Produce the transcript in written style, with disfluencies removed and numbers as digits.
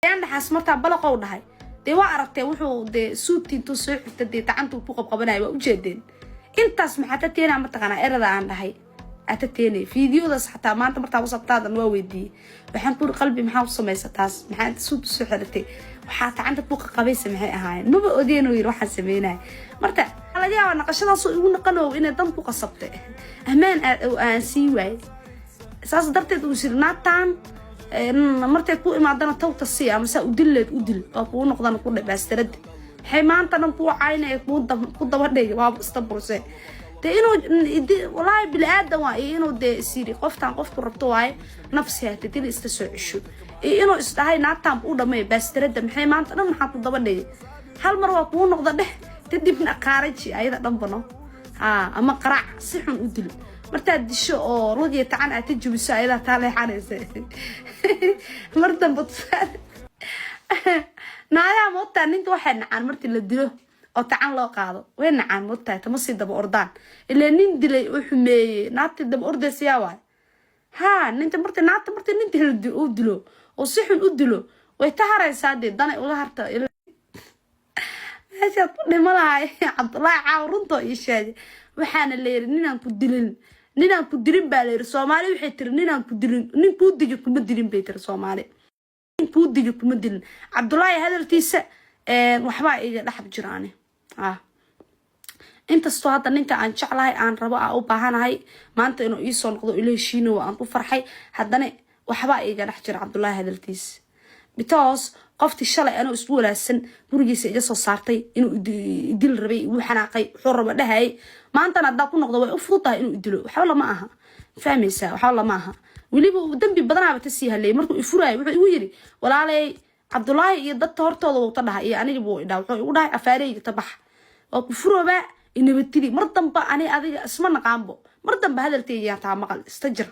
Dhaxaas martaa balaqow dhahay dee, waa aragtee, wuxuu dee suudti intuu soo xirta dee gacantuu ku qabqabanaya, waa ujeedeen. Intaas maxaa ta teenaa? Mataqaanaa erada aan dhahay ata teenay fiidiyodaas xataa maanta martaa wasabtaadan waa weydiiyey. Waxaan ku uri, "Qalbi, maxaa u samaysa taas? Maxaa inta suud usoo xiratay? Waxaa gacanta ku qaqabaysa maxay ahaayeen?" Maba ogeen, uu yiri, waxaan sameynaya. Marka laga yaabaa naqashadaasoo igu naqanow inay dan ku qasabtay, ammaan aan sii waayay, saas darteed uu siri naagtaan martay ku imaadana tawta sii ama saa u dilleed u dil oo kuu noqdana ku dhabaastarada. Maxay maanta dhan kuu caynaya, ku daba dhigi? Waaba ista burse dee inuu, walaahi, bini aadan waa. Iyo inuu dee isyiri qoftaan qofku rabto waaye, nafsi hata dil ista soo cesho, iyo inuu isdhahay naagtaan u dhamay baastarada, maxay maanta dhan maxaa ku daba dhigi? Hal mar waa kuu noqda dheh, kadibna qaaraji ayada dhanbano ha ama qaraac, si xun u dil. Martaad disho oo lug iyo tacan aad ka jubiso, ayadaa taa leexanaysa mar damba. Tusaale, naagaha moogtaa ninka waxay nacaan markii la dilo oo tacan loo qaado, way nacaan moogtahay, tama sii daba ordaan. Ilaa nin dilay oo xumeeyey naagtii daba ordaysa yaa waay? Ha, ninta marti naagta martii ninta uu dilo oo si xun u dilo, way ta haraysaa dee, danay uga harta. Meeshaad ku dhimo lahay. Cabdullaahi caaw runtoo ii sheegay. Waxaana la yiri, "Ninaan ku dilin, ninaan ku dilin," baa la yiri. Soomaali waxay tiri, "Ninaan ku dilin, nin kuu digi kuma dilin," bay tiri Soomaali. "Nin kuu digi kuma dilin." Cabdullaahi hadalkiisa waxbaa iga dhexab jiraani. Inkastoo hadda ninka aan jeclahay, aan rabo, aan u baahanahay maanta inuu iisoo noqdo, ila heshiino, aan ku farxay, haddana waxbaa iga dhex jira Cabdullaahi hadalkiisa, because qoftii shalay anoo isku walaagsan gurigiisa iga soo saartay, inuu idil rabay, igu xanaaqay, wuxuu raba dhahayay, maantana haddaa ku noqdo way u fududahay inuu idilo. Waxba lama aha, fahmaysaa? Waxba lama aha. Weliba dambi badanaaba tasii haleeyay. Markuu ifuraayo wuxuu igu yiri, "Walaaley, Cabdulaahi iyo dadka hortooda wuu ta dhahay iyo aniga," buu idhaa. Wuxuu igu dhahay, "Afaareyga ta bax, waa ku furoobaa, inabatidi mar damba ani adiga isma naqaanbo, mar damba hadalkayga taa maqal, ista jir."